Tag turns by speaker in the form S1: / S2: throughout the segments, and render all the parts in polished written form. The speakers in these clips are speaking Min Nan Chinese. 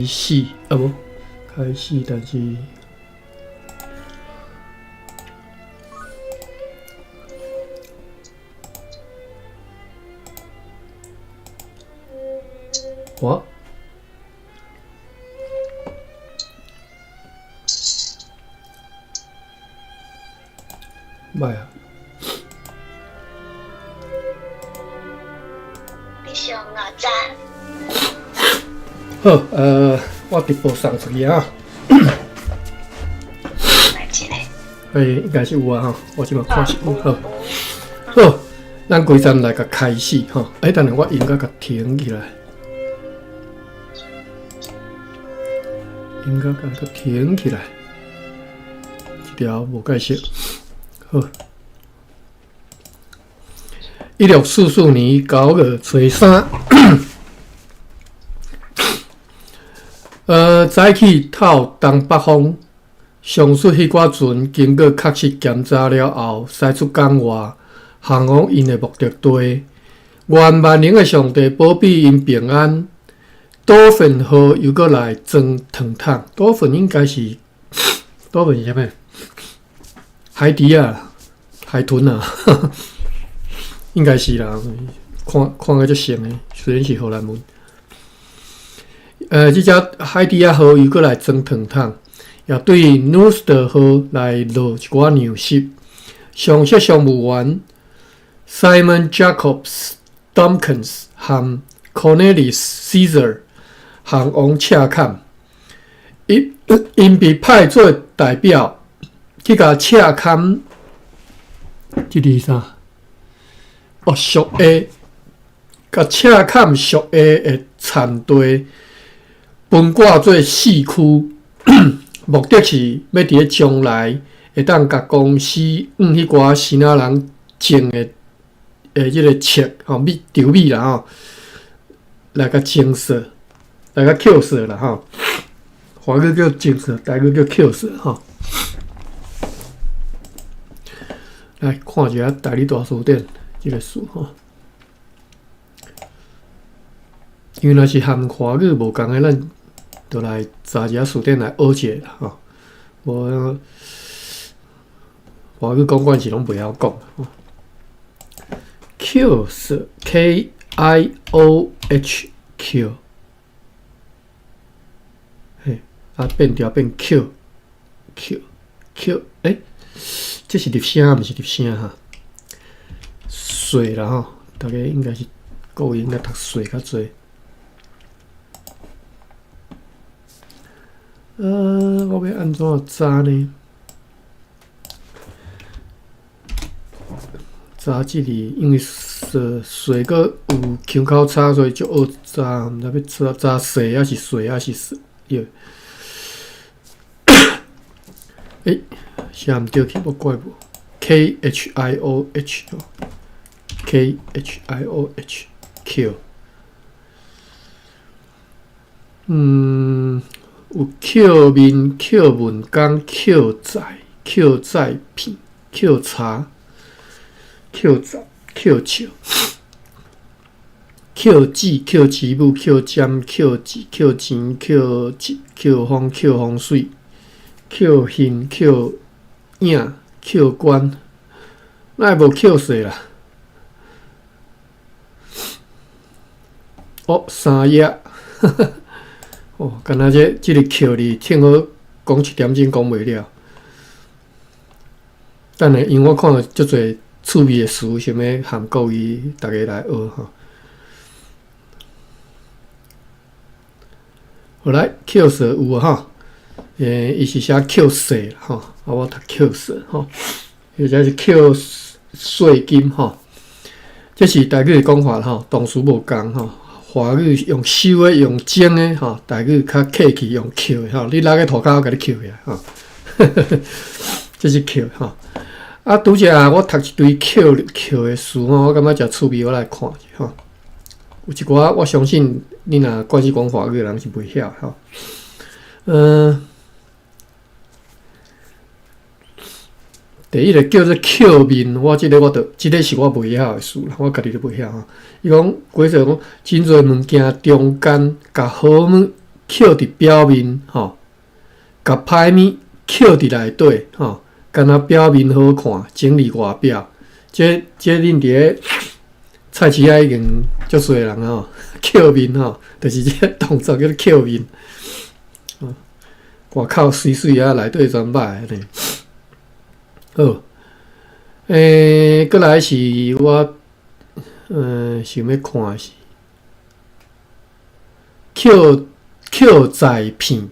S1: 始啊無開始，但是我歹啊。
S2: 你上偌早？
S1: 好，我直播送出去啊。
S2: 來一个。
S1: 欸，應該是有啊吼，我這擺看是有。好，好，咱規陣來共開始吼。欸，等下我音樂共停起來，音樂共閣停起來，這條無解釋。好，1644年9月初三。早起透東北風，上述彼寡船經過確實檢查了後，駛出港外，航往𪜶的目的地。願萬能的上帝保庇𪜶平安。多份號又閣來裝糖桶，多份應該是多份是啥物？海底啊，海豚啊，應該是啦。看看個足像的，雖然是荷蘭文。這隻海底仔號又閣來裝糖桶，也對努斯特號來落一寡糧食。上述商務員 Simon Jacobs Tompkins 和 Cornelis Caesar 航往赤坎，𪜶被派做代表去共赤坎，這個是啥？哦，屬下，共赤坎屬下的產地分割做四區，目的是欲佇咧將來會當共公司向彼寡支那人種的這个粟吼米稻米啦吼，來共徵稅，來共扣稅啦吼。華語叫徵稅，台語叫扣稅吼。來看一下台語大辭典這个詞吼，因為若是含華語無仝的，咱就來查一下詞典來學一下啦吼。無華語講慣勢攏袂曉講。扣稅 K I O H 扣，嘿，啊變調變扣扣扣，欸，這是入聲，毋是入聲哈？稅啦吼，大家應該是國語應該讀稅較濟。我欲按怎查呢？查這裡，因為稅稅閣有腔口差，所以足學查，毋知欲查查稅抑是稅抑是稅？對。欸，寫毋對去，無怪無。K H I O H K H I O H 扣。有扣面、扣文工、扣债、扣债片、扣查、扣杂、扣笑、扣子、扣子母、扣针、扣字、扣錢、扣錢、扣風、扣風水、扣形、扣影、扣關，哪會無扣稅啦？哦，三頁。哦，敢若這个扣字，聽好講一點鐘講袂了。等下，因為我看著足濟趣味的詞，想欲含國語，逐家來學吼。好來，扣稅有啊吼，伊是寫扣稅吼，啊我讀扣稅吼，或者是扣稅金吼。這是台語的講法吼，動詞無仝吼。華語用收的，用徵的吼，台語較客氣，用扣的吼。你落去塗跤，我共你扣起來吼。這是扣吼。啊，拄才我讀一堆扣扣的詞吼，我感覺誠趣味，我來看一下吼。有一寡我相信你若慣勢講華語的人是袂曉吼。第一个叫做扣面，我這个我就，這个是我袂曉的詞啦，我家己都袂曉吼。伊講，規則講，真濟物件中間共好物，抾佇表面吼，共歹物抾佇內底吼，敢若表面好看，整理外表。這這恁佇咧菜市仔已經足濟人吼，抾面吼，就是這個動作叫做抾面。外口媠媠啊，內底全歹按呢。好，過來是我，想欲看是，抾抾載片，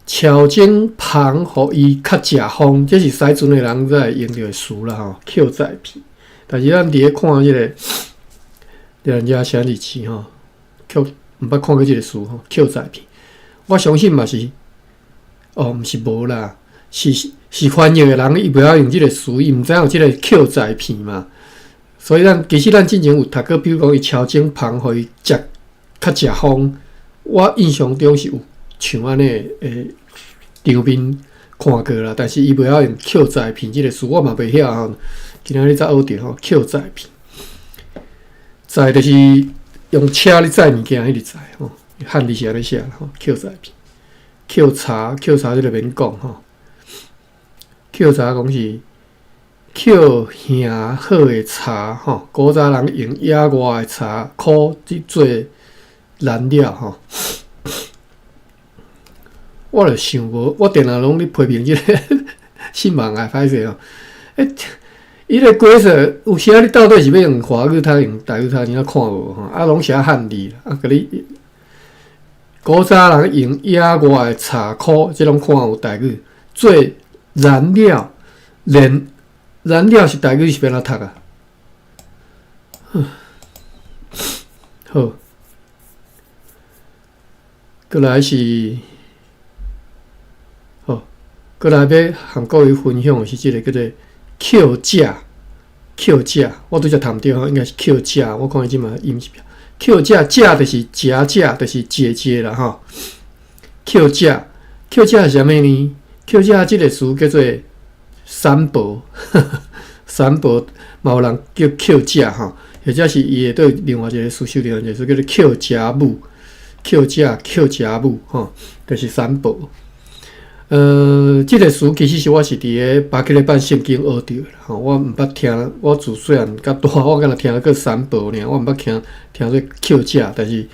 S1: 超前芳予伊較食風，這是西船的人才會用著的詞啦吼。抾載片，但是咱佇咧看這个，人家寫日誌吼，卻毋捌看過這个詞吼，抾載片。我相信嘛是，哦，毋是無啦，是是翻譯的人伊袂曉用這个詞，伊毋知影有這个抾載片嘛。所以咱其實咱之前有讀過，比如講伊超前芳予伊食較食風，我印象中是有像按呢的場面看過啦。但是伊袂曉用抾載片這个詞，我嘛袂曉吼。今仔日才學著吼，抾載片，載就是用車咧載物件彼个載吼，漢字是按呢寫吼，抾載片。抾柴，抾柴這个免講吼。抾柴講是抾形好的柴吼，古早人用野外的柴箍去做燃料吼。我就想無，我定定攏咧批評這个信望愛歹勢吼。欸，伊个規則有時仔你到底是欲用華語讀，用台語讀，你若看無吼？啊，攏寫漢字，啊，共你古早人用野外的柴箍，這攏看有台語做燃料，燃燃料是台語是欲按怎讀啊？好，過來是，好，過來欲和各位分享的是這个叫做抾者，抾者，我拄才讀毋著吼，應該是抾者，我看伊這馬音是抾者，者就是食者，就是姐姐啦吼。抾者，抾者是啥物呢？抾者這个詞叫做三婆，三婆嘛有人叫抾者吼，或者是伊會對另外一个詞，修另外一个詞叫做抾家母，抾者抾家母吼，就是三婆。這个詞其實是我是佇咧巴克禮版聖經學著的吼，我毋捌聽，我自細漢到大，我敢若聽過三婆爾，我毋捌聽聽做抾者，但是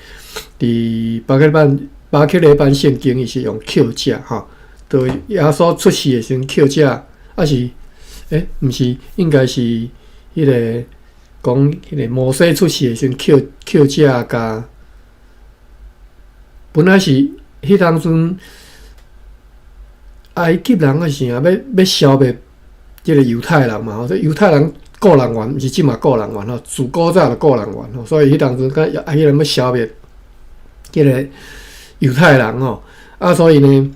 S1: 佇巴克禮版巴克禮版聖經，伊是用抾者吼，就耶穌出世的時陣抾者，抑是欸，毋是，應該是彼个講彼个摩西出世的時陣抾抾者共，本來是彼當陣。埃及人抑是啥，欲欲消滅這个猶太人嘛吼，這猶太人雇人員，毋是這馬雇人員吼，自古早就雇人員吼，所以彼當陣佮埃及人欲消滅這个猶太人吼，啊，所以呢，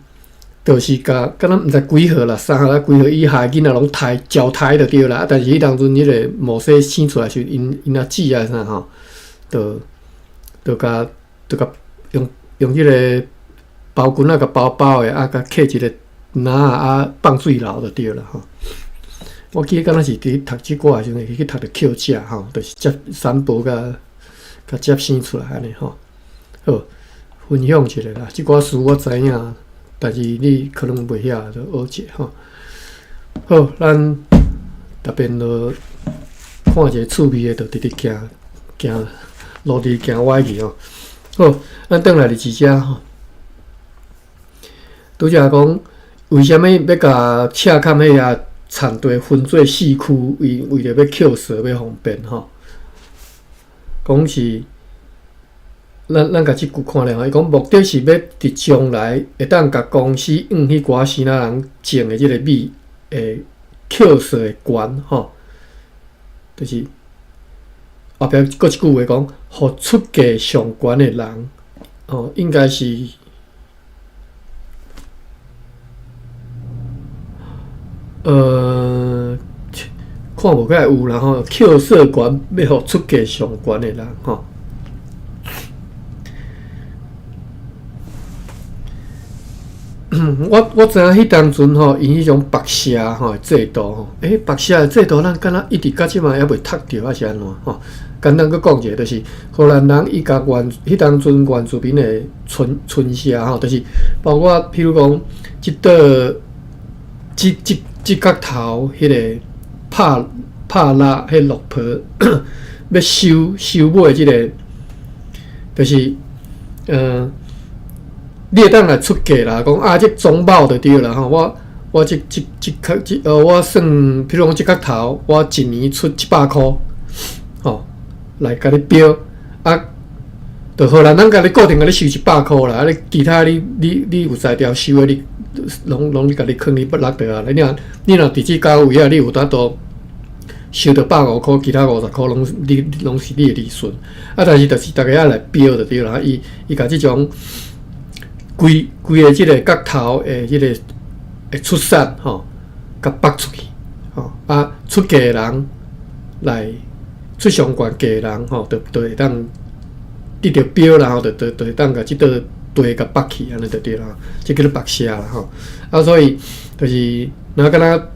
S1: 就是共敢若毋知幾號啦，三號抑幾號以下囡仔攏刣絞刣就對啦。啊，但是彼當陣彼个摩西生出來時，𪜶𪜶阿姊啊啥吼，就就共就共用用彼个包巾仔共包包的，啊，共扣一个籃仔啊，放水流就對啦吼。我記得敢若是佇讀這歌的時陣，去讀著抾者吼，就是接三婆共共接生出來按呢吼。好，分享一下啦，這寡詞我知影，但是你可能袂曉，就學者吼。好，咱特別就看一个趣味的，就直直行行路直行歪去吼。好，咱轉來佇這吼，拄才講為啥物欲共赤崁彼遐田地分做四區？為為著欲抾稅欲方便吼。講是，咱咱共這句看了，伊講目的是欲佇將來會當共公司向彼寡生仔人種的這个米的抾稅的權吼，就是後壁閣一句話講，予出價上懸的人，吼，應該是。看無較會有啦吼，抾稅權欲予出價上懸的人吼。我我知影彼當陣吼，𪜶彼種縛舍吼的制度吼，欸，縛舍的制度，咱敢若一直到這馬猶未讀著，抑是按怎吼？簡單閣講一下，就是荷蘭人伊共原彼當陣原住民的村村社吼，就是包括譬如講，這倒這這這角頭彼个拍拍蠟彼落婆欲收收買這个，就是你會當來出價啦，講啊，這總包就對啦吼，我我這這這較這我算，譬如講這角頭，我一年出100箍，吼，來共你標啊，就荷蘭人共你固定共你收一百箍啦，啊，你其他你你你有才調收的，你攏攏你家己囥你筆落就啊。你若你若佇這價位啊，你有法度收著150箍，其他50箍攏你攏是你的利潤。啊，但是就是逐家愛來標就對啦。伊伊共這種規規个這个角頭的這个的出產吼，共縛出去，吼啊，出價的人來出上懸價的人吼，就就會當得著標啦，吼，就就就會當共這塊地共縛去，按呢就對啦。這叫做縛舍啦，吼。啊，所以就是若敢若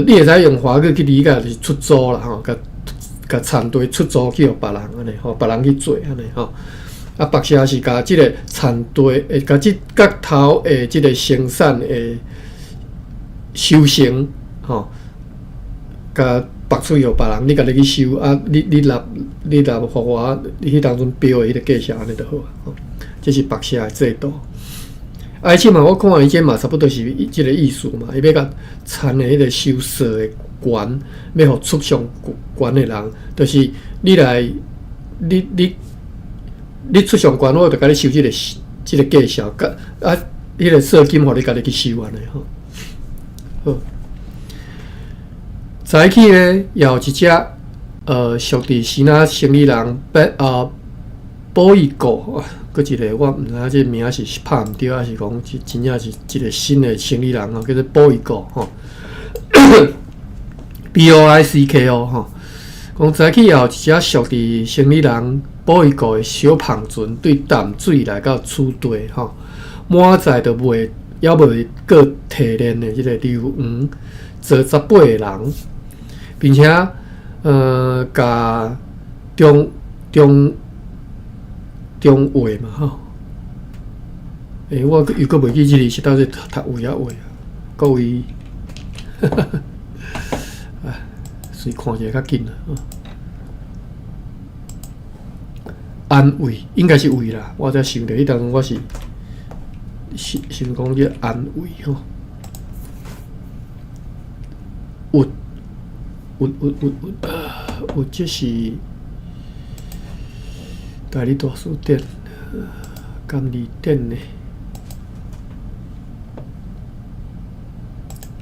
S1: 你會使用華語去理解，就是出租啦，吼，共共田地出租去予別人按呢，吼，別人去做按呢，吼。啊，縛舍是共這个田地，會共這角頭的這个生產的收成，吼，共縛出去予別人，你家己去收啊，你你納你納予我，你彼當陣標的彼個價錢按呢就好啊，吼。這是縛舍的制度。啊，這嘛，我看伊這嘛差不多是這个意思嘛，伊欲共田的彼个收稅的權，欲予出上懸的人，就是你來，你你你出上懸，我就共你收這个這个價錢，共啊，彼个稅金予你家己去收按呢吼。好，早起呢，也有一隻屬佇支那生意人，保一個，閣一个我毋知影這名是拍毋對，還是講真真正是一個新的生意人吼，叫做保一個吼，Boicko 吼。講早起也有一隻屬佇生意人保一個的小帆船，對淡水來到此地吼，滿載著未猶未過提煉的這个硫磺，坐18個人，並且共中中中衛嘛吼，欸，我又閣袂記這裡是到底讀讀位抑話啊？各位，啊，隨看一下較緊啦。安慰應該是位啦，我才想著彼當陣我是想想講這安慰吼，有有有有有，有這是台語大辭典、簡字典的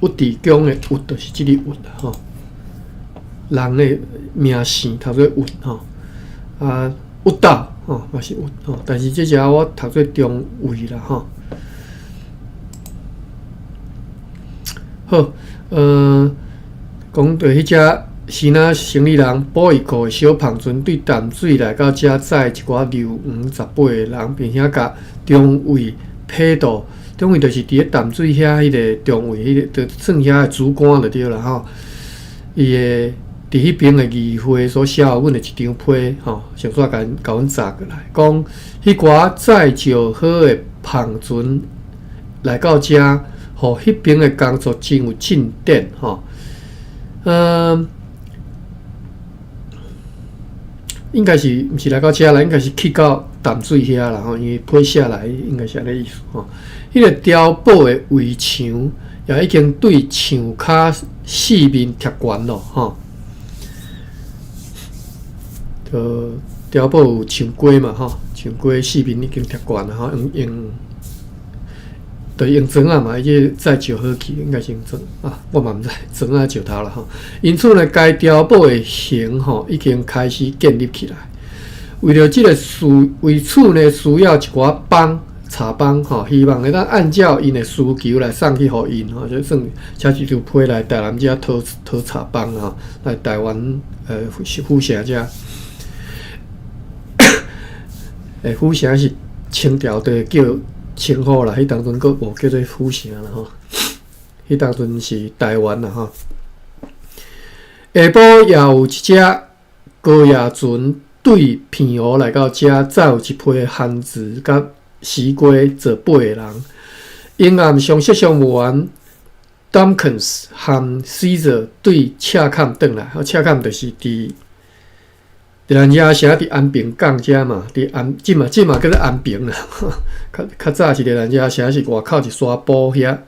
S1: 鬱地公的鬱就是這个鬱啦吼，人的名姓讀做鬱吼，啊鬱道吼嘛是鬱吼，但是這隻我讀做中尉啦吼。好，講著彼隻支那生意人保一個小帆船對淡水來到遮載一寡硫磺18個人，並且共中尉批到，中尉就是佇咧淡水遐彼个中尉，彼个就算遐的主管就對啦吼。伊的佇彼爿的議會所寫予阮的一張批吼，先煞共共阮查過來，講彼寡載石好的帆船來到遮，予彼爿的工作真有進展吼。應該是毋是來到遮啦，應該是去到淡水遐啦吼，因為批寫來應該是按呢意思吼。彼個碉堡的圍牆也已經對牆跤四面貼懸咯吼。就碉堡有牆龜嘛吼，牆龜四面已經貼懸啦吼，用用。就用磚仔嘛，伊這載石好去，應該是用磚啊，我嘛毋知磚仔石頭啦吼。因此呢，該碉堡的形吼已經開始建立起來。為著這个需，為此呢，需要一寡幫柴幫吼，希望會當按照𪜶的需求來送去予𪜶吼，就算寫一張批來台南遮討討柴幫吼，來台灣府城遮。府城是清朝就叫稱呼啦，彼當陣閣無叫做府城啦吼，彼當陣是台灣啦吼。下晡也有一隻高野船對澎湖來到遮，載有一批番薯佮絲瓜做筊的人。英岸上色商務員 Tompkins 和 Caesar 對赤崁轉來，赤崁就是佇咱遮城佇安平港遮嘛，佇安這嘛這嘛叫做安平啦。較較早是佇咱遮城是外口一沙埔遐，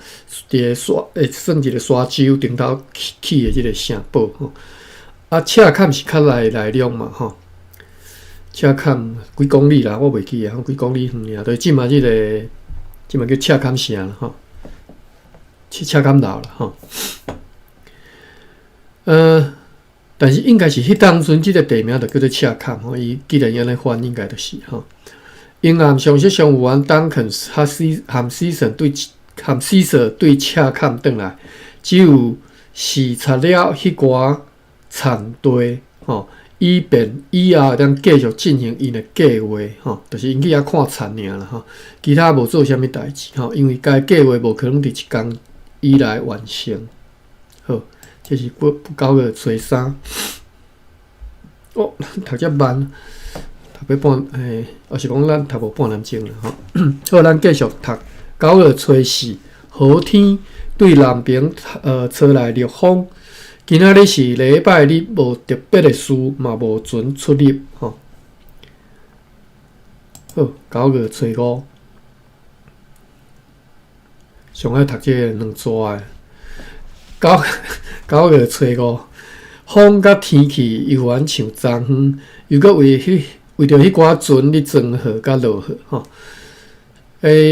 S1: 佇個沙會算一個沙洲頂頭起起的這個城堡吼。啊，赤崁是較內內陸嘛吼。赤崁幾公里啦，我袂記啊，幾公里遠爾，就是這嘛這個這嘛叫赤崁城啦吼。去赤崁樓啦吼。但是應該是彼當陣這個地名就叫做赤崁吼，伊既然按呢翻，應該就是吼。英岸上色商務員 Tompkins 和 Sisson 對和 Caesar 對赤崁轉來，只有視察了彼寡產地吼，以便以後會當繼續進行𪜶的計劃吼，就是𪜶去遐看田爾啦吼，其他無做啥物代誌吼，因為該計劃無可能佇一工以內完成。好，這是9月初三。哦，讀遮慢，讀欲半，欸，抑是講咱讀無半點鐘啦吼。好，咱繼續讀。九月初四，好天對南爿吹來熱風。今仔日是禮拜日，無特別的事，嘛無船出入吼。好，九月初五，上愛讀這个兩逝的。九月初五，風佮天氣猶原像昨昏，又閣為彼為著彼寡船咧裝貨佮落貨吼。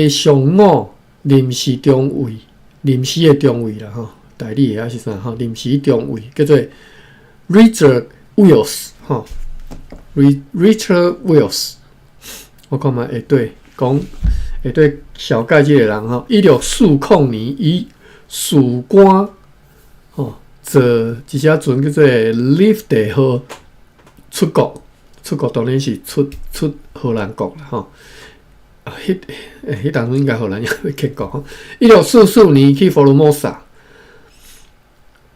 S1: 上午臨時中尉，臨時的中尉啦吼，代理的抑是啥吼？臨時中尉叫做 Richard Wills 吼，Richard Wills，我看覓下底講下底紹介這個人吼，1640年以士官吼坐一隻船叫做 Liefde 號出國，出國當然是出出荷蘭國啦吼。彼彼當陣應該荷蘭猶未建國吼。1644年去福爾摩沙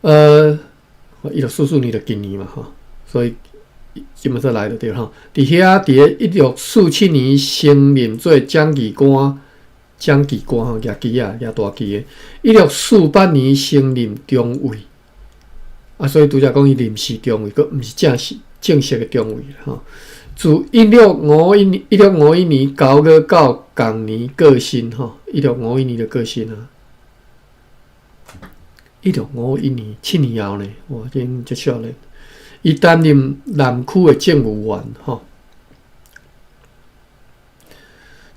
S1: ，1644年就今年嘛吼，所以這麼才來就對吼。佇遐佇个1647年升任做掌旗官，掌旗官吼，舉旗仔，舉大旗的。1648年升任中尉，啊，所以拄才講伊臨時中尉，閣毋是正式正式的中尉吼。自1651年，1651年9月到仝年過身吼，一六五一年就過身啊。1651年7年後呢，哇，真足少年。伊擔任南區的政務員吼，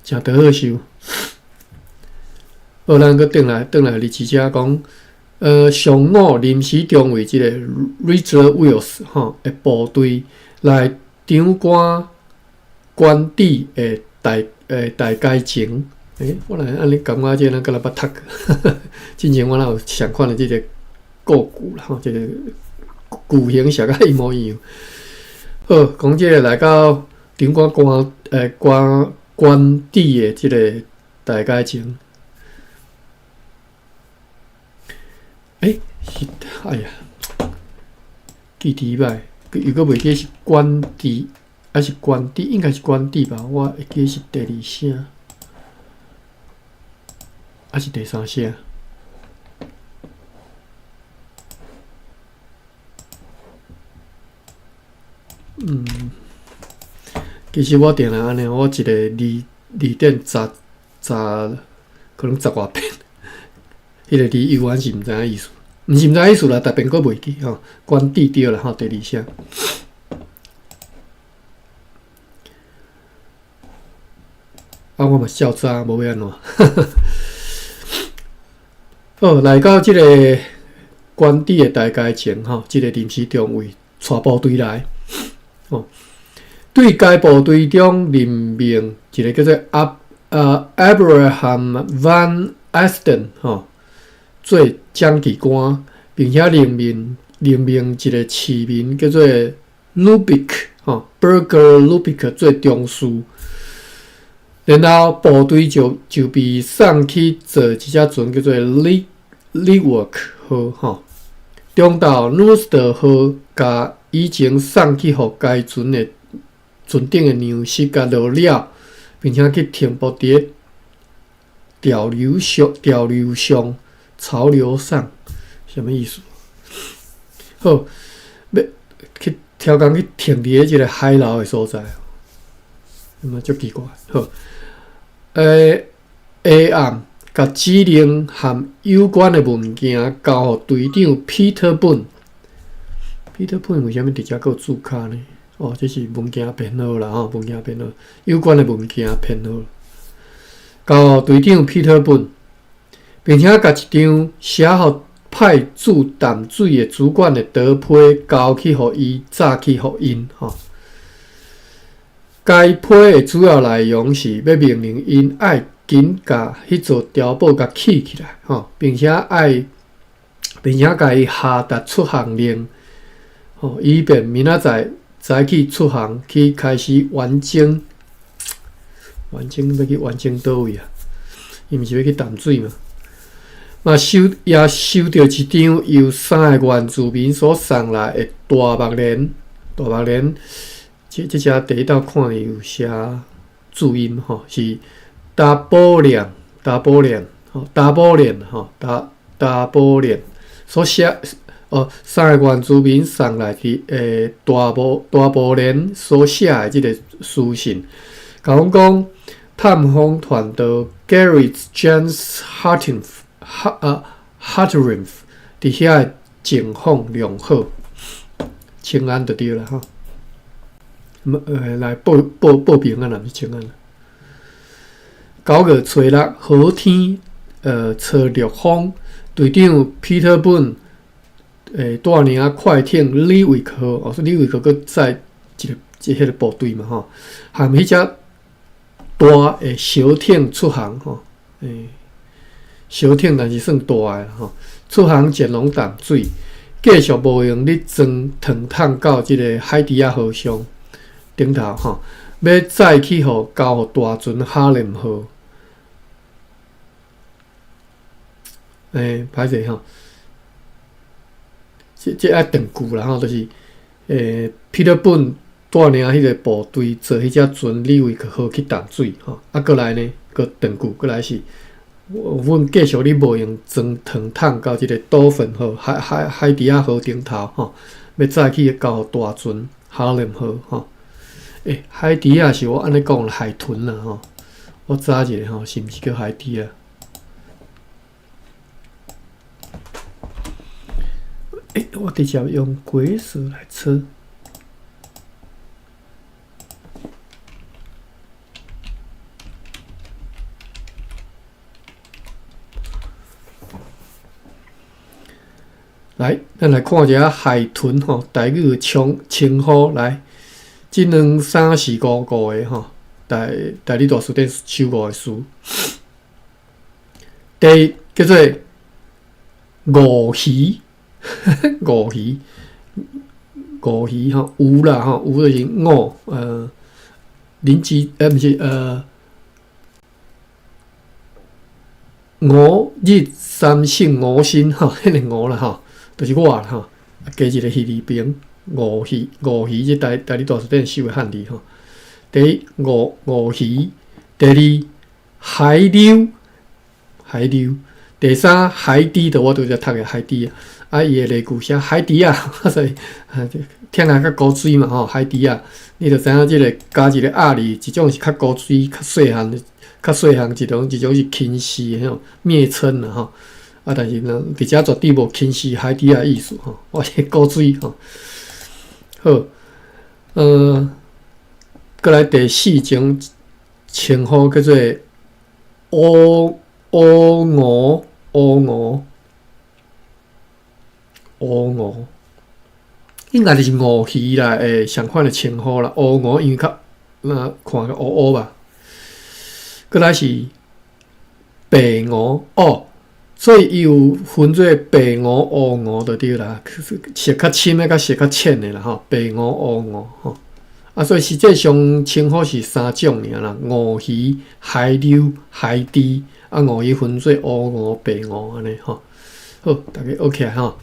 S1: 誠著好受。好，咱閣轉來轉來日期遮講，上午臨時中尉這个 Richard Wills 吼的部隊來長官官邸的大階前，欸，我來按呢感覺這个咱敢若捌讀過，之前我哪有相款的這个故句啦吼，這个句型寫甲一模一樣。好，講這个來到長官官官官邸的這个大階前，欸，是，哎呀，記佇歹。又閣袂記是官邸，抑是官邸，應該是官邸吧？我會記是第二聲，抑是第三聲？其實我定定按呢，我一个字字典查查，可能十外遍，彼个字猶原是毋知影意思。毋是毋知意思啦，逐遍閣袂記吼。官邸對啦吼，第二聲。啊，我嘛照查，無欲按怎。好，來到這个官邸的大階前吼，這个臨時中尉帶部隊來，吼，對該部隊中任命一个叫做Abraham Van Asten 吼，做掌旗官，並且任命一个市民叫做 Lubick 吼，Burger Lubick 做中士。然後部隊就被送去坐一隻船叫做 Liwak 號吼，中晝 Nooster 號共以前送去予該船的船頂的糧食共落了，並且去停泊佇咧潮流上、潮流上、潮流上，啥物意思？好，欲去超工去停佇咧這个海流的所在，那麼足奇怪。好，下暗，共指令和有關的文件交予隊長 Peter Boone。Peter Boone 為啥物佇遮閣有註卡呢？哦，這是文件編號啦，吼，文件編號，有關的文件編號，交予隊長 Peter Boone，並且共一張寫予派駐淡水的主管的德批交去予伊，早去予𪜶吼。該批的主要內容是欲命令𪜶愛緊共彼座碉堡共起起來，吼，並且愛，並且共伊下達出航令，吼，以便明仔載早起出航去開始遠征。遠征欲去遠征佗位啊？伊毋是欲去淡水嗎？嘛收也收著一張由三个原住民所送來的大目蓮，大目蓮，這這隻第一道看伊有寫注音吼，是達寶蓮，達寶蓮，吼，達寶蓮，吼，達達寶蓮所寫哦，三个原住民送來的大寶大寶蓮所寫的這个書信，共阮講探訪團到 Gerrit Jans Hartink 哈啊 Hartrinf 佇遐的情況良好，清安就對啦吼。來報報報平安啦，毋是清安。9月初六，好天，初六風，隊長 Peter Boone 帶領快艇李維克，哦，李維克閣載一个一彼个部隊嘛吼，含彼隻大的小艇出航吼，小艇但是算大的吼，出航前往淡水，繼續無閒咧裝糖桶到這个海豬仔號上頂頭吼，欲載去予交予大船哈林號。歹勢吼，這這愛斷句啦吼，就是Peter Boone 帶領彼个部隊坐彼隻船李維克號去淡水吼，啊，閣來呢，閣斷句，閣來是，阮繼續咧無閒裝糖桶到這个島份號海海海豬仔號頂頭吼，欲載去交予大船哈林號吼。海豬仔是我按呢講海豚啦吼，我查一下吼，是毋是叫海豬仔？我直接用鬼手來測。來，咱來看一下海豚吼，台語的稱稱呼來，這兩三四五五个吼，台台語大辭典收五个詞。第一叫做吳魚，吳魚，吳魚吼，有啦吼，有就是五，林子，毋是，五日三省吾身吼，彼个五啦吼，就是我啦吼，加一个魚字邊，吳魚，吳魚這台台語大辭典收的漢字吼。第一吳吳魚，第二海鰡，海鰡，第三海豬，就我拄才讀的海豬啊，伊的例句寫海豬仔，所以聽來較古錐嘛吼，海豬仔，你就知影這个加一个仔字，一種是較古錐、較細漢、較細漢，一種一種是輕視的彼種蔑稱啦吼。啊，但是呢，佇遮絕對無輕視海豬仔的意思吼，我是古錐吼。好，閣來第四種稱呼叫做烏烏鵝烏鵝烏鵝，應該就是吳魚啦，相款的稱呼啦。烏鵝因為較那看較烏烏吧。閣來是白鵝哦，所以伊有分做白鵝、烏鵝就對啦，色較深的佮色較淺的啦吼，白鵝、烏鵝吼。啊，所以實際上稱呼是三種爾啦，吳魚、海鰡、海豬，啊，吳魚分做烏鵝、白鵝按呢吼。好，大家學起來吼。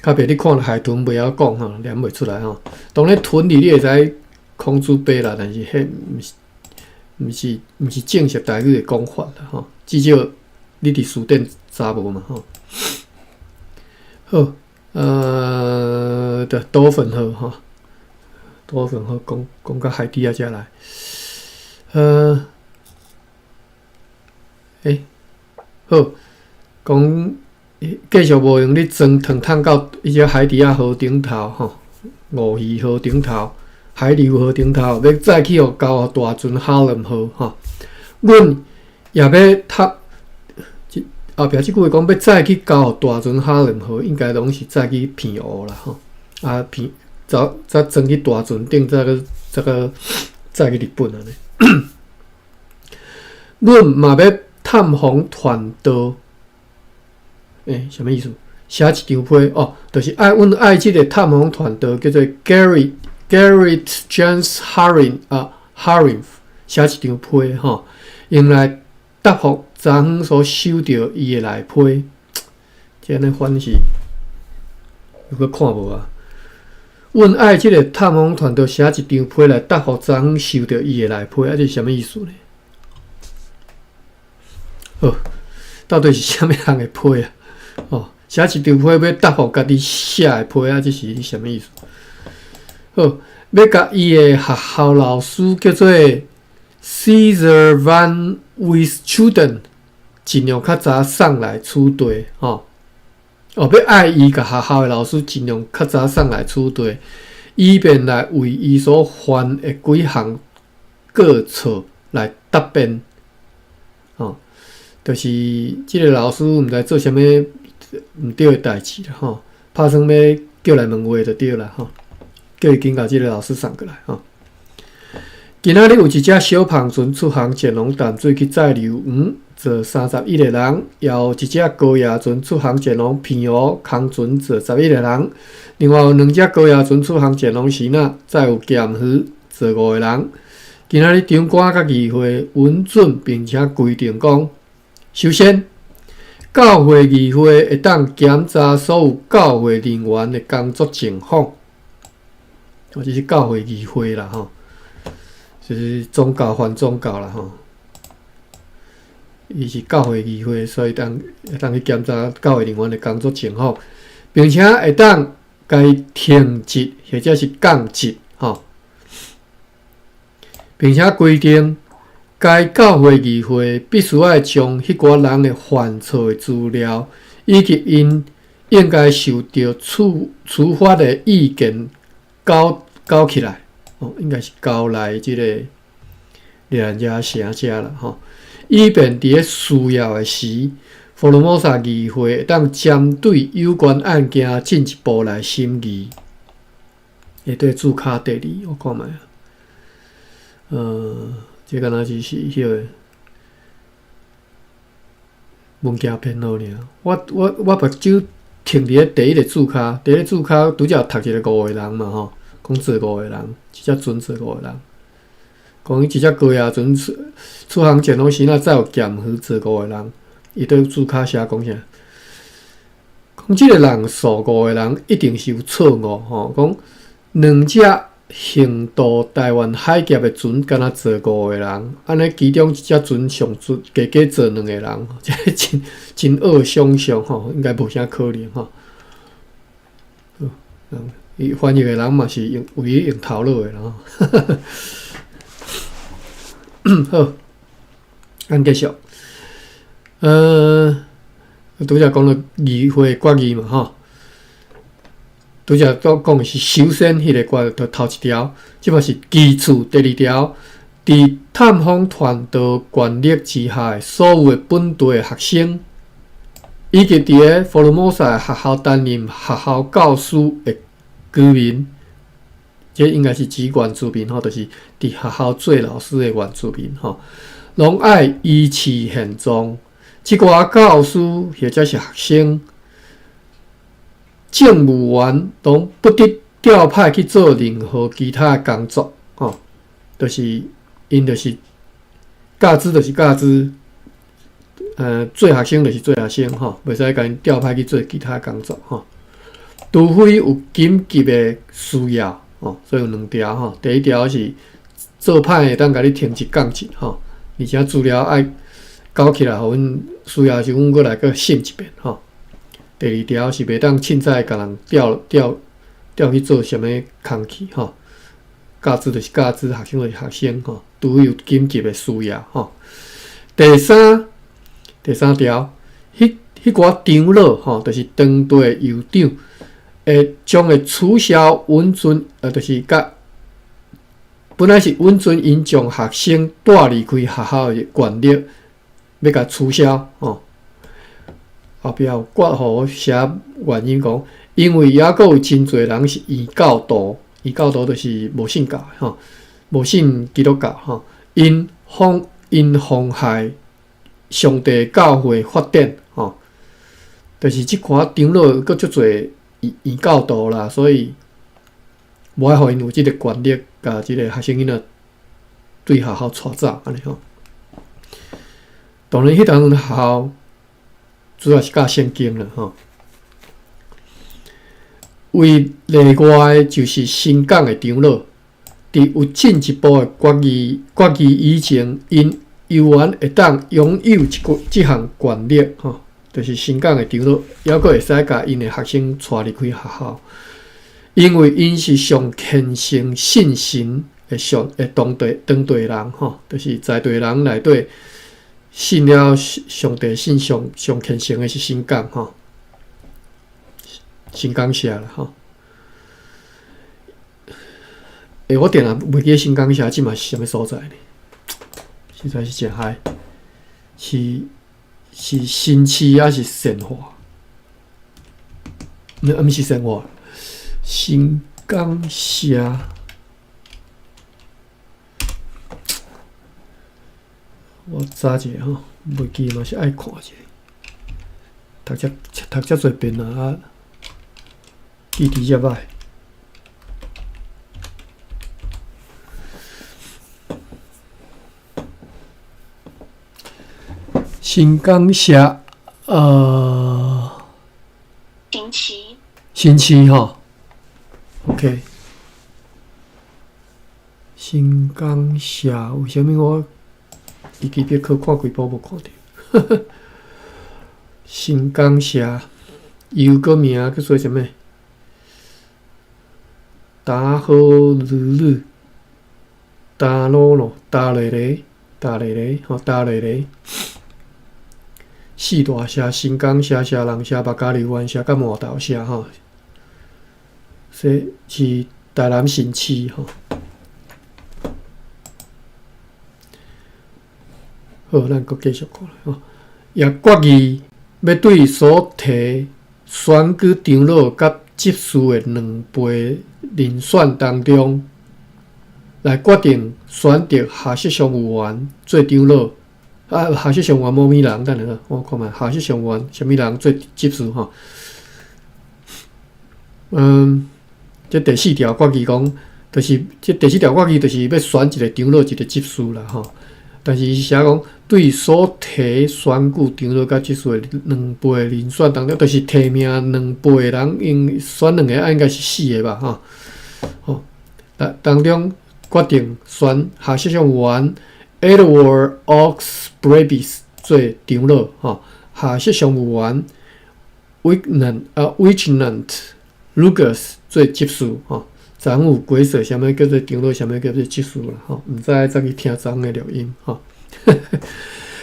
S1: 較袂你看海豚袂曉講吼，念袂出來吼。當然豚字你會知孔子伯啦，但是彼毋是正式台語的講法啦吼。至少你佇辭典查無嘛吼。好，對，多粉號吼，多粉號講講到海底仔遮來，好，講繼續無閒咧裝糖桶到彼隻海底仔河頂頭吼，鱷魚河頂頭，海流河頂頭，欲載去予交予大船哈倫號吼。阮也欲讀。後壁這句話講欲載去交予大船哈倫號，應該攏是載去澎湖啦吼。啊，澎再再裝去大船頂，再閣載去日本按呢。阮嘛欲探訪傳道，啥物意思？寫一張批哦，就是愛阮愛這個探訪傳道叫做 Gerrit James Haring 啊 Haring 寫一張批吼，用來答覆昨昏所收著伊的內批，這按呢翻是有閣看無啊？阮愛這個探訪傳道寫一張批來答覆昨昏收著伊的內批，啊，這是啥物意思呢？好，到底是啥物人的批啊？哦，寫一張批欲答覆家己寫的批啊，這是啥物意思？好，欲共伊的學校老師叫做 Caesar van Wischuden，盡量較早送來此地吼。哦，欲愛伊共學校的老師盡量較早送來此地，以便來為伊所犯的幾項過錯來答辯。吼，就是這个老師毋知做啥物毋對的代誌啦吼，拍算欲叫來問話就對啦吼，叫伊緊共這个老師送過來吼。今仔日有一隻小帆船出航前往淡水去載留魚，載31個人；也有一隻高壓船出航前往澎湖，空船載11個人。另外有兩隻高壓船出航前往支那，載有鹹魚，載五個人。今仔日長官佮議會允准並且規定講，首先，教會議會會當檢查所有教會人員的工作情況。哦，這是教會議會啦，吼。就是宗教反宗教啦，吼。伊是教會議會，所以會當去檢查教會人員的工作情況，並且會當共伊停職或者是降職，吼。並且規定，該教會議會必須愛將彼寡人的犯錯的資料，以及𪜶應該受著處罰的意見交交起來。哦，應該是交來這个禮蘭遮城遮啦，吼，以便佇咧需要的時，福爾摩沙議會會當針對有關案件進一步來審議。下底註卡第二，我看覓啊。這敢若只是彼个文件編號爾。我目睭停佇咧第一个註卡，第一个註卡拄才讀一个五個人嘛，吼。講載五個人，一隻船載五個人。講伊一隻高壓船出航前攏是若載有鹹魚載五個人，伊對註卡寫講啥？講這個人數五個人一定是有錯誤吼。講兩隻橫渡臺灣海峽的船，敢若載五個人，按呢其中一隻船上船加加載兩個人，這個真真惡想象吼，應該無啥可能吼。伊翻譯的人嘛是用唯一用頭腦的啦。好，咱繼續。拄才講著議會決議嘛，吼。拄才講講的是首先彼个決就頭一條，這嘛是其次第二條。佇探訪傳道權力之下的所有的本地的學生，以及佇咧福爾摩沙學校擔任學校教師的居民，這應該是指原住民吼，就是佇學校做老師的原住民吼，攏愛維持現狀。這寡教師或者是學生、政務員，攏不得調派去做任何其他的工作，吼，就是𪜶就是教資就是教資，做學生就是做學生，吼，袂使共𪜶調派去做其他工作，吼。除非有緊急的需要，吼，所以有兩條吼。第一條是做歹會當共你停一降一吼，而且資料愛交起來，予阮需要時，阮閣來閣審一遍吼。第二條是袂當凊彩共人調調調去做啥物工去吼。教資就是教資，學生就是學生吼，除非有緊急的需要吼。第三，第三條，彼彼寡長老吼，就是當地的酋長，會將會取消允准，就是佮本來是允准𪜶將學生帶離開學校的權力，欲共取消吼。後壁有括弧寫原因講，因為猶閣有真濟人是異教徒，異教徒就是無信教吼，無信基督教吼，𪜶妨𪜶妨害上帝教會發展吼，就是這款長老閣足濟異異教徒啦，所以無愛予𪜶有這个權力，共這个學生囡仔對學校帶走按呢吼。當然，彼當陣學校主要是教聖經啦吼。唯例外的就是新港的長老，佇有進一步的決議決議以前，𪜶猶原會當擁有這個這項權力吼，就是新港的長老猶閣會使共𪜶的學生帶離開學校，因為𪜶是上虔誠信神的上的當地當地人吼，就是在地人內底信了上帝信上上虔誠的是新港吼。新港社啦吼。欸，我定定袂記得新港社這馬是啥物所在呢？實在是誠害，是是新市抑是善化？毋毋是善化，新港社。我查一下吼，袂記嘛是愛看一下。讀遮讀遮濟遍啊，記佇遮歹。新港社，
S2: 新市。
S1: 新市吼，OK。新港社為啥物我維基百科看規晡無看著？新港社伊有個名叫做啥物？達好魯魯，達魯咯，達雷雷，達雷雷，吼，達雷雷。四大社：新港社、社人社、目加柳灣社、佮麻豆社，吼。這是台南新市，吼。好，咱閣繼續看吼。也決議欲對所提選舉長老佮執事的兩倍人選當中，來決定選擇下適常務員做長老。啊，下適常務員無物人，等下我看覓下適常務員啥物人做執事吼？嗯，這第四條決議講，就是這第四條決議就是欲選一個長老，一個執事啦吼。但是伊寫講，對所提選舉長老佮執事的兩倍人選當中，就是提名兩倍的人，𪜶選兩個，應該是四個吧？吼，吼，當當中決定選下適常務員 Edward Oxbravis 做長老，吼，下適常務員 Wignant 啊 Wignant Lucas 做執事，吼。昨昏有解說啥物叫做長老，啥物叫做執事啦，吼，毋知走去聽昨昏的錄音，吼。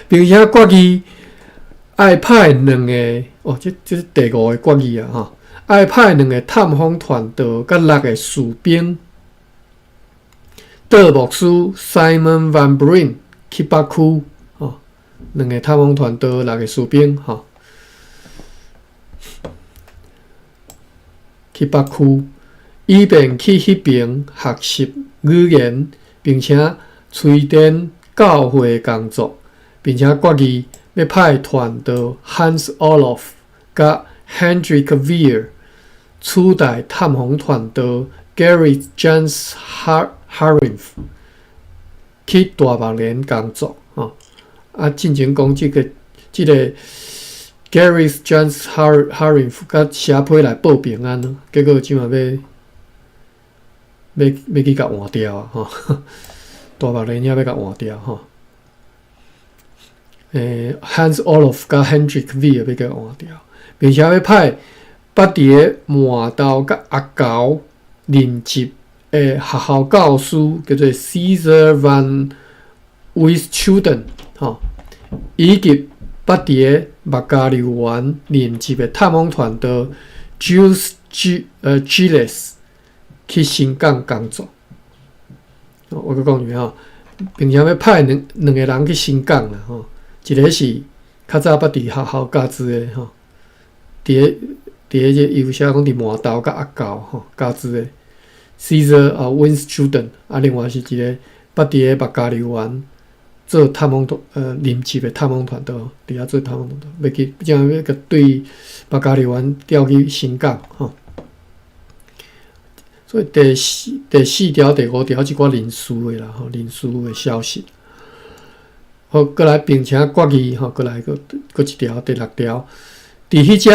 S1: 並且決議愛派兩個，哦，這這是第五個決議啊，吼，愛派兩個探訪團隊佮六個士兵，帶牧師 Simon Van Breen 去北區，吼，兩個探訪團隊六個士兵，吼，去北區。以便去彼爿學習語言，並且催展教會工作，並且決議欲派傳道 Hans Olof 佮 Hendrik Veer 取代探訪傳道 Gerrit Jans Harinf 去大目連工作。吼，啊，進前講這個這個 Gareth Jones Haring 佮寫批來報平安咯，結果這馬欲去共換掉啊！吼，大目連遐欲共換掉吼。Hans Olof 佮 Hendrik V 欲共換掉，並且欲派捌佇咧麻豆佮阿猴任職的學校教師叫做 Caesar van Winschoten 吼，以及捌佇咧麥加溜灣任職的探訪團隊 Jules Gilles 去新港工作。我閣講一遍吼，並且欲派兩個人去新港啦吼，一个是較早捌佇學校教書的吼，佇咧這伊有寫講佇麻豆佮阿猴吼教書的 Caesar Winschoten，啊，另外是一个捌佇咧麥加溜灣做探訪團，任職的探訪團隊，佇遐做探訪團隊，欲去，這樣欲共對麥加溜灣調去新港吼。所以第四條、第五條一寡人事的啦吼，人事的消息。好，閣來並且決議吼，閣來閣一條，第六條，佇彼隻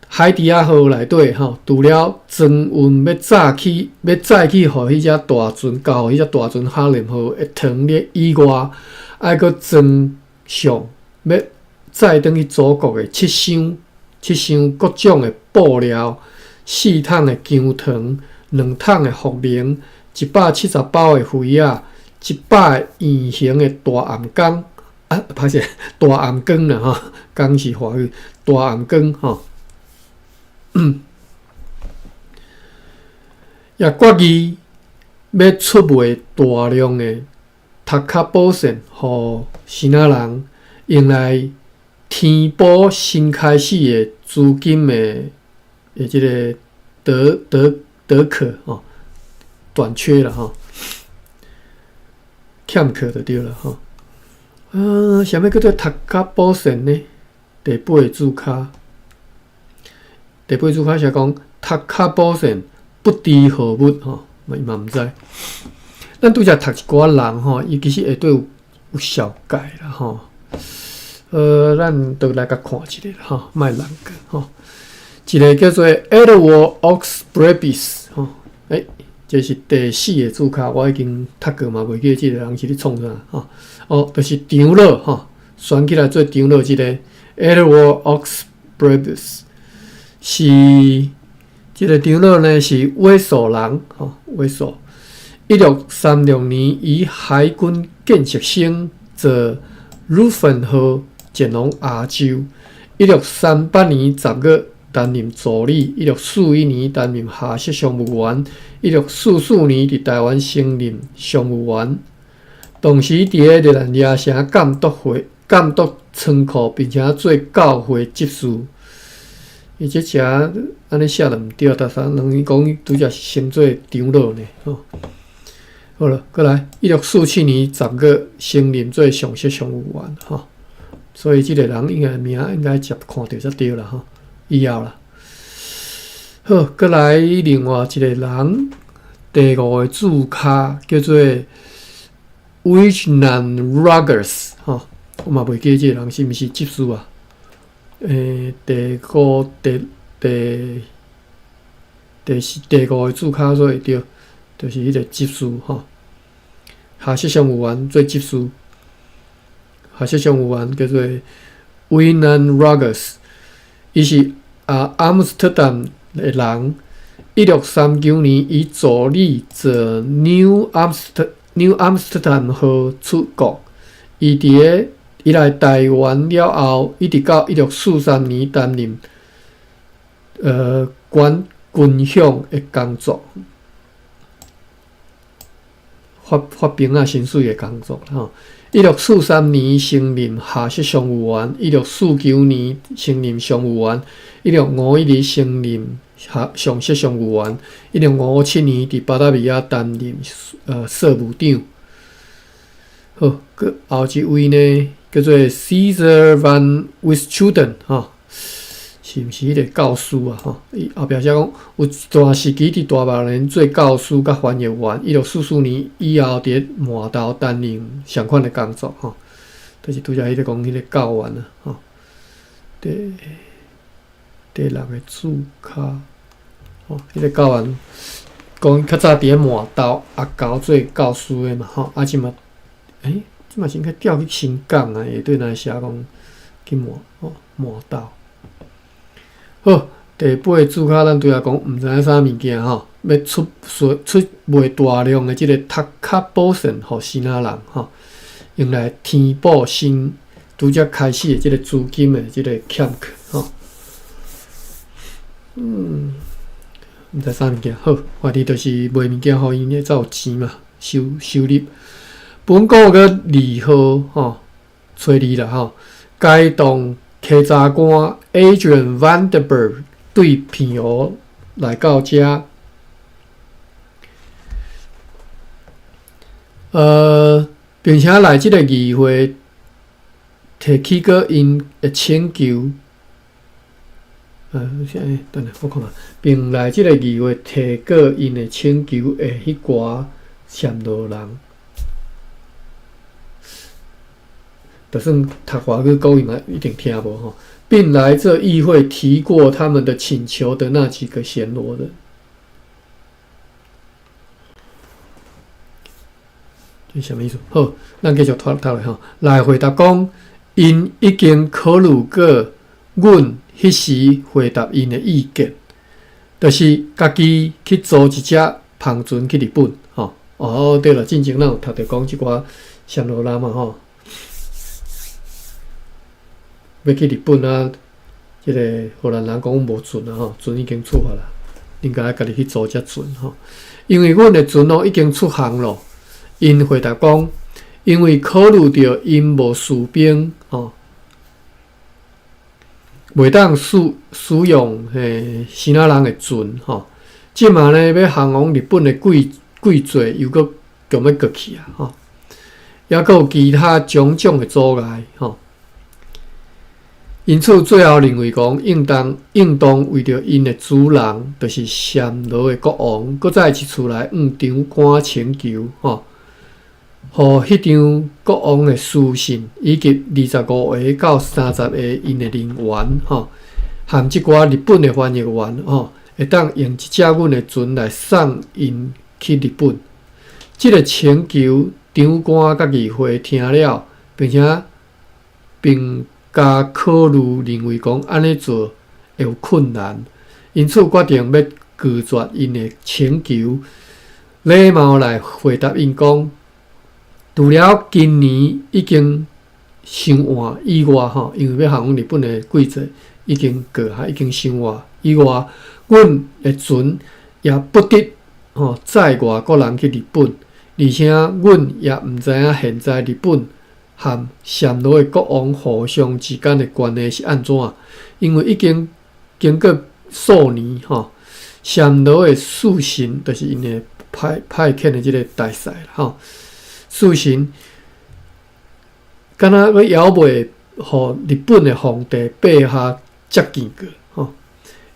S1: 海迪亞號內底吼，除了裝運欲載去欲載去予彼隻大船，交予彼隻大船哈林號的糖咧以外，愛閣裝上欲載轉去祖國的七箱各種的布料、4桶的薑糖、2桶的茯苓、170包的茴仔、100圓形的大頷公，啊，歹勢，大頷羹啦吼，公是華語，大頷羹吼。也決議欲出賣大量的讀卡寶線予支那人，用來填補新開始的資金的這个德可吼短缺啦吼，欠缺就對啦吼。啊，啥物叫做讀卡寶線呢？第八個註跤，第八註跤寫講讀卡寶線不知何物吼，伊嘛毋知。咱拄才讀一寡人吼，伊其實下底有紹介啦吼。咱就來共看一下吼，莫難過吼。一个叫做 Edward Oxbrebis 吼，這是第四个註跤，我已經讀過嘛，袂記這个人是咧創啥吼。哦，就是長老吼，選起來做長老這个 Edward Oxbrebis 是這个長老呢，是威索人吼，威索。1636年，以海軍見習生坐魯芬號前往亞洲。1638年10月擔任助理，1641年擔任下設商務員，1644年佇台灣升任商務員。同時，佇咧熱那亞城監督會監督倉庫，並且做教會執事。伊這遮按呢寫就毋對，但是人伊講拄才是先做長老呢，吼。好了，閣來，1647年10月升任做上席商務員，吼。所以這个人應該名應該接看著才對啦，吼。以後啦，好，閣來另外一个人，第五个註跤叫做 Wijnand Rogers，吼，我嘛袂記這个人是毋是執事啊？第五第第第四第五个註跤所以對，就是彼个執事吼。下設商務員做執事，下設商務員叫做 Wijnand Rogers，伊是阿姆斯特丹的人。1639年，以助理坐 New Amsterdam 號出國。伊佇咧伊來台灣了後，一直到1643年擔任管軍餉的工作，發兵仔薪水的工作吼。1643年升任下設商務員，1649年升任商務員，1651年升任下上席商務員，1657年佇巴達維亞擔任稅務長。好，閣後一位呢，叫做 Caesar van Winschoten 吼，是毋是彼个教師啊？吼，伊後壁寫講有一段時期佇大馬蘭做教師佮翻譯員，1644年以後佇麻豆擔任相款的工作吼，就是拄才彼个講彼个教員啊，吼。第六个字跤，吼，彼个教员講較早佇咧麻豆阿猴做教師的嘛，吼，啊這馬，這馬是應該調去新港啊，下底若寫講去麻吼麻豆。好，第八個字跤咱拄仔講毋知影啥物件吼，欲出出出賣大量的這个讀卡寶線予支那人吼，用來填補新拄才開始的這个資金的這个欠缺吼。毋知啥物件，好，反正就是賣物件予𪜶才有錢嘛，收收入。本國閣二號吼，初二啦吼，該動稽查官 Adrian Vandenberg 對澎湖來到遮，並且來這个議會提起過𪜶的請求。等下我看覓，並來這个議會提過𪜶的請求的彼寡暹羅人，就算讀外語國語嘛，一定聽無吼。並來這議會提過他們的請求的那幾個暹羅人，這是啥物意思？好，咱繼續讀讀落吼。來回答講，𪜶已經考慮過阮彼時回答𪜶的意見，就是家己去租一隻帆船去日本吼。哦，對啦，進前咱有讀著講這寡暹羅人嘛吼，欲去日本啊，這个荷蘭人講阮無船啊吼，船已經出發啦，恁該家己去租隻船吼。因為阮的船哦已經出航咯。𪜶回答講，因為考慮著𪜶無士兵吼。袂當使使用彼支那人的船吼，這馬呢欲航往日本的季季節又閣強欲過去啊吼，猶閣有其他種種的阻礙吼。因此最後認為講，應當應當為著𪜶的主人，就是暹羅的國王，閣再一次來向長官請求吼，予彼張國王的書信，以及25個到30個𪜶的人員，吼，含這寡日本的翻譯員，吼，會當用一隻阮的船來送𪜶去日本。這个請求，長官佮議會聽了，並且並加考慮認為講按呢做會有困難，因此決定欲拒絕𪜶的請求。禮貌來回答𪜶講，除了今年已經傷晚以外，吼，因為欲航往日本的季節已經過，哈，已經傷晚以外，阮的船也不得吼載外國人去日本，而且阮也毋知影現在日本和暹羅的國王互相之間的關係是按怎，因為已經經過數年，吼，暹羅的使臣就是𪜶的派派遣的這个大使啦，吼。使臣敢若閣猶未予日本的皇帝陛下接見過，吼。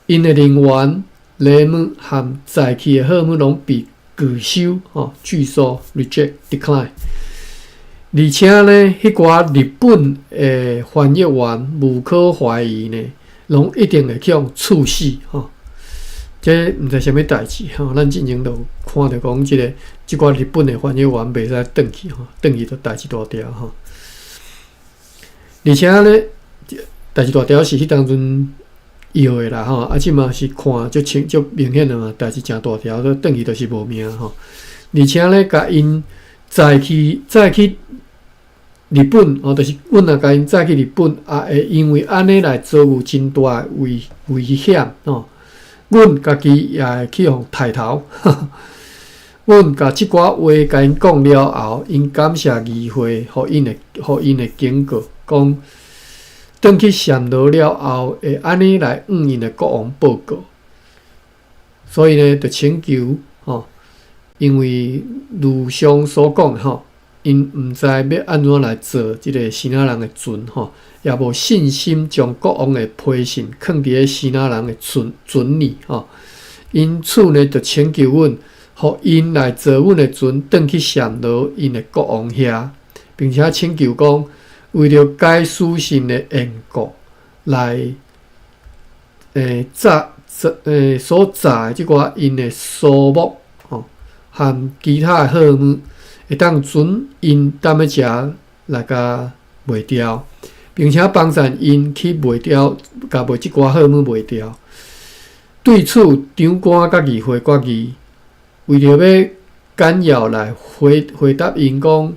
S1: 𪜶的人員禮物和載去的貨物攏被拒收，吼，拒收（reject, decline）。而且呢，彼寡日本的翻譯員無可懷疑呢，攏一定會去予處死，吼。這毋知啥物代誌吼，咱進前就有看著講，這个這寡日本的翻譯員袂使轉去吼，轉去就代誌大條吼。而且呢，代誌大條是彼當陣臆的啦吼，啊，這馬是看足清足明顯的嘛，代誌誠大條，都轉去就是無命吼。而且呢，共𪜶載去載去日本吼，就是阮若共𪜶載去日本，也會因為按呢來遭遇真大的危危險吼。阮家己也會去予刣頭。阮共這寡話共𪜶講了後，𪜶感謝議會，予𪜶的予𪜶的警告，講轉去暹羅了後，會按呢來向𪜶的國王報告。所以呢，就請求吼，因為如上所講吼，𪜶毋知欲按怎來做這个支那人的船吼，也無信心將國王的批信囥佇咧支那人的船船裡吼。因此呢，就請求阮，予𪜶來坐阮的船，轉去暹羅𪜶的國王遐，並且請求講，為著該書信的緣故，來載所載的這寡𪜶的蘇木吼，和其他的貨物，會當準𪜶踮咧遮來共賣掉，並且幫贊𪜶去賣掉，共賣這寡貨物賣掉。對此，長官佮議會決議，為著欲簡要來回答𪜶講，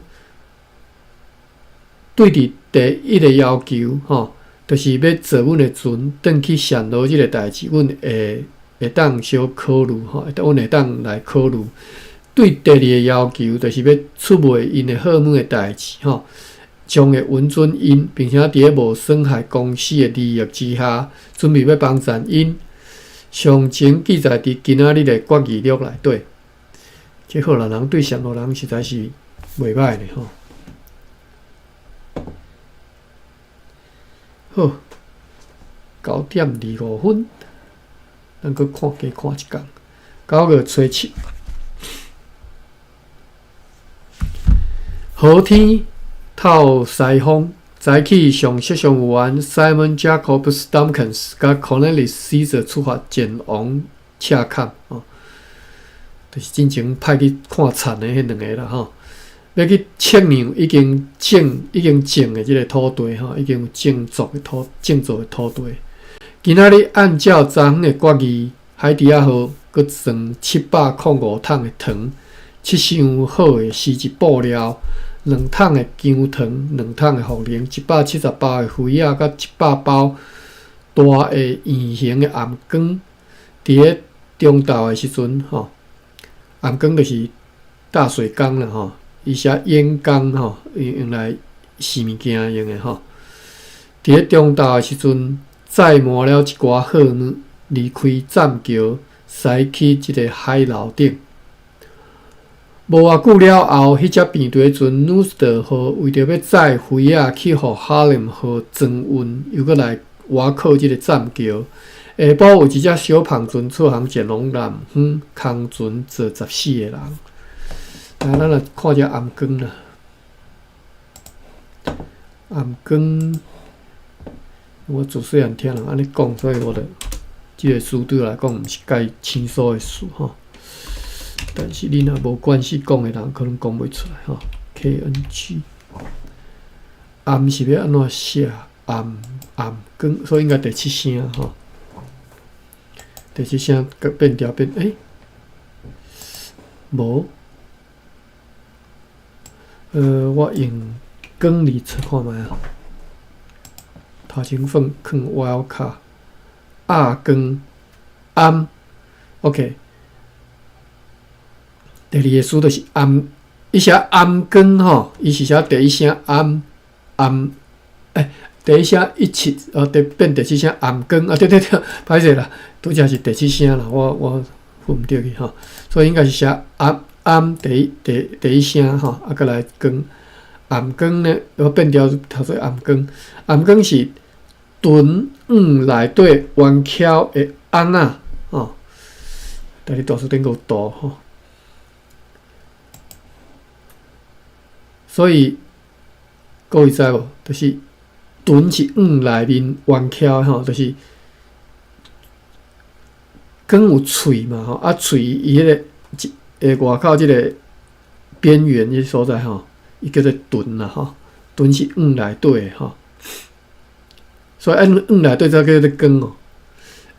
S1: 對佇第一个要求，吼，就是欲坐阮的船轉去暹羅這个代誌，阮會當小考慮，吼，阮會當來考慮。對第二个要求，就是欲出賣𪜶的貨物的代誌，吼，將會允准𪜶，並且佇咧無損害公司的利益之下，準備欲幫贊𪜶。詳情記載佇今仔日的決議錄內底。這荷蘭人對暹羅人實在是袂䆀呢，吼。好，9點25分，咱閣看加看一工。9月初7，好天透西風。早起上攝商務員 Simon Jacobs Tompkins 佮 Cornelis Caesar 出發前往赤崁，哦，就是進前派去看田的彼兩个啦，吼，欲去測量已經種已經種的這个土地，吼，已經有種作的土種作的土地。今仔日按照昨昏的決議，海豬仔號閣裝705桶的糖，7箱好的絲質布料。兩桶的薑糖，2桶的茯苓，170包的茴仔，佮100包大的圓形的頷羹。佇咧中晝的時陣，吼，頷羹就是大水缸啦，吼，伊寫淹缸吼，用來洗物件用的吼。佇咧中晝的時陣，載滿了一寡貨物，離開棧橋，駛去這个海樓頂。無偌久了後，彼隻平地船 Nooster 號為著欲載茴仔去予哈林號裝運，又閣來倚靠這个棧橋。下晡有一隻小帆船出航前往南方，空船坐14个人。來，咱來看這頷羹啦。頷羹，我自細漢聽人按呢講，所以我就這个詞對我來講毋是介生疏的詞吼。但是你若無關係講的人，可能講袂出來吼。KNG，頷是欲按怎寫？頷頷羹，所以應該第七聲吼。第七聲變調變，欸，無，我用光字測看覓啊。頭前放囥 wild card，鴨光頷，OK。第二个詞就是頷，伊寫頷光吼，伊是寫第一聲頷頷，欸，第一聲一七，哦，第變第七聲頷光，啊，對對對，歹勢啦，拄才是第七聲啦，我分毋著去吼，所以應該是寫頷頷第一第一聲吼，啊，閣來光頷光呢，我變調讀做頷光，頷光是唇往內底彎翹的甕仔，吼，台語大辭典閣有圖吼。所以各位知無？就是唇是往內面彎翹吼，就是光有喙嘛吼，啊喙伊彼个一外口這个邊緣這所在吼，伊叫做唇啦吼，唇是往內底的吼，所以按往內底才叫做光哦。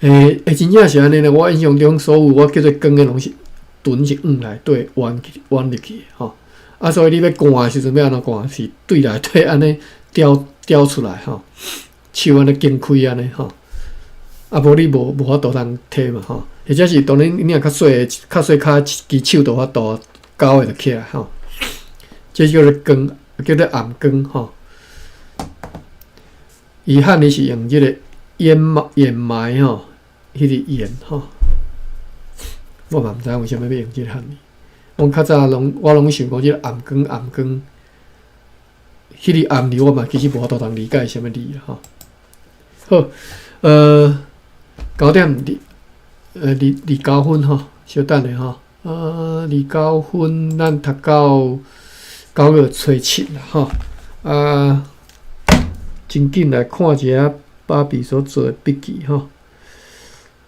S1: 欸，真正是按呢咧，我印象中所有我叫做光的攏是唇是往內底彎去彎入去的吼。啊，所以你欲灌的時陣欲按怎灌？是對內底按呢叼叼出來吼，手按呢弓開按呢吼。啊，無你無法度通提嘛吼。或者是當然你若較細的，較細跤一支手就有法度勾會著起來吼。這叫做光，叫做頷光吼。伊漢字是用這个掩埋掩埋吼，彼个掩吼。我嘛毋知為啥物欲用這个漢字。阮較早攏，我攏想講這个頷光頷光，彼个頷字我嘛其實無法度通理解啥物字啦吼。好，9點29分吼，小等下吼，29分，咱讀到9月初7啦吼。啊，真緊來看一下。芭比所做的筆記吼。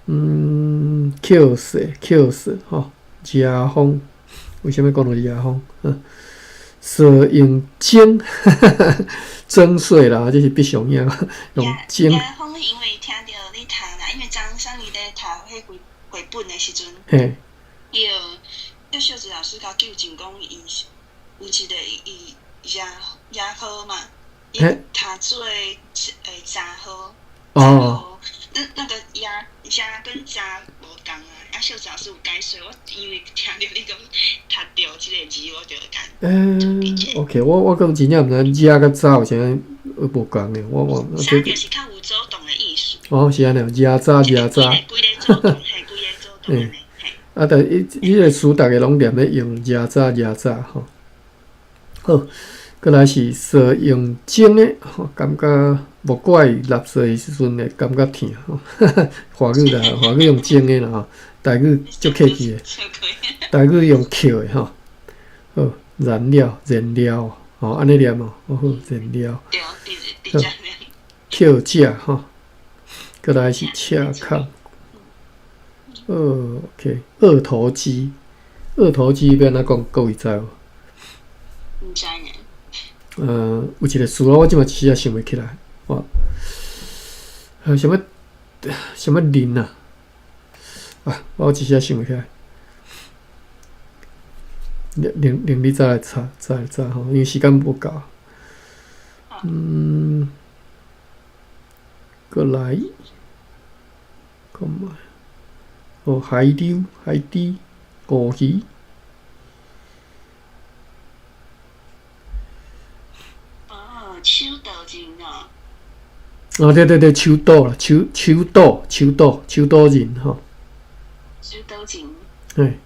S1: 扣稅扣稅吼，遮風，為啥物講到遮風？說用徵徵稅啦，這是必常影用徵。
S2: 遮風因為聽著你讀啦，因為張桑伊咧讀彼繪繪本的時陣，伊就叫秀子老師共糾正講，伊有一個伊遮遮好嘛，伊讀做誒查好。
S1: 哦。
S2: 那個鴨鴨跟查無仝啊，啊秀子老師有解說，我因為聽著你講讀著這個字，我就讀。
S1: OK，我閣真正毋知遮佮查有啥無仝的，我。
S2: 啥就是較有主動的意思。
S1: 哦，是按呢，遮查遮查。
S2: 規個主動，嘿，規個主動的。
S1: 啊，但伊伊個詞，逐个攏念咧用遮查遮查吼。好，閣來是說用鐘的，吼，感覺無怪納稅的時陣會感覺疼吼。華語啦，華語用鐘的啦吼，台語足客氣的，台語用扣的吼。好，燃料，燃料，吼，按呢念哦，好，燃料。
S2: 對，
S1: 扣食吼，閣來是赤坎。哦，OK，二頭肌，二頭肌欲按怎講？各位知無？
S2: 毋知呢。
S1: 有一個詞我這馬一時仔想袂起來，我，啥物啥物人啊？啊，我一時仔想袂起來。另另你再來查，再來查吼，因為時間無夠。閣來，看覓。哦，海溜、海底、烏魚。
S2: 哦，手刀人哦。
S1: 哦，對對對，手刀啦，手手刀、手刀、手刀人吼。
S2: 手刀人。
S1: 嘿。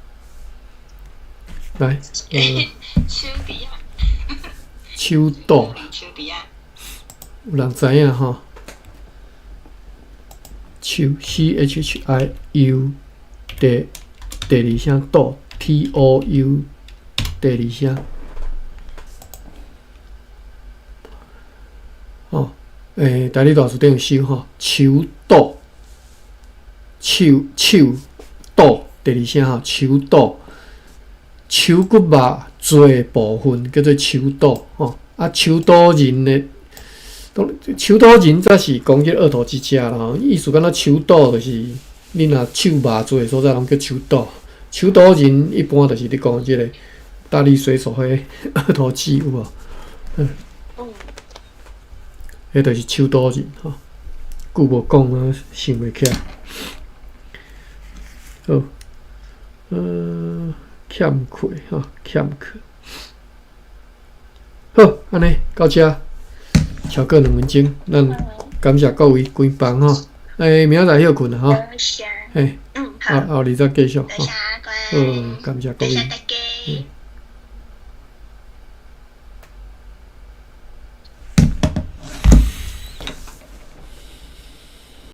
S1: 來，
S2: 手臂仔。
S1: 手刀啦。
S2: 手臂仔。
S1: 有人知影吼？手 C H H I U 第第二聲刀 T O U 第二聲。哦，台語大辭典有收吼，手刀，手手刀第二聲吼，手刀，手骨肉做的部分叫做手刀吼，啊，手刀人的。手刀人才是講這個二頭肌食啦吼，意思敢若手刀就是你若手肉做的所在攏叫手刀。手刀人一般就是咧講這個大力水手彼二頭肌有無？嗯。彼就是手刀人吼，久無講啊，想袂起來。好，欠缺吼，欠缺。好，按呢到遮。超過2分鐘，咱感謝各位關房吼。明仔載歇睏啦吼。
S2: 嗯，好。
S1: 後日再繼續
S2: 吼。
S1: 嗯，感謝各位。
S2: 多謝大家。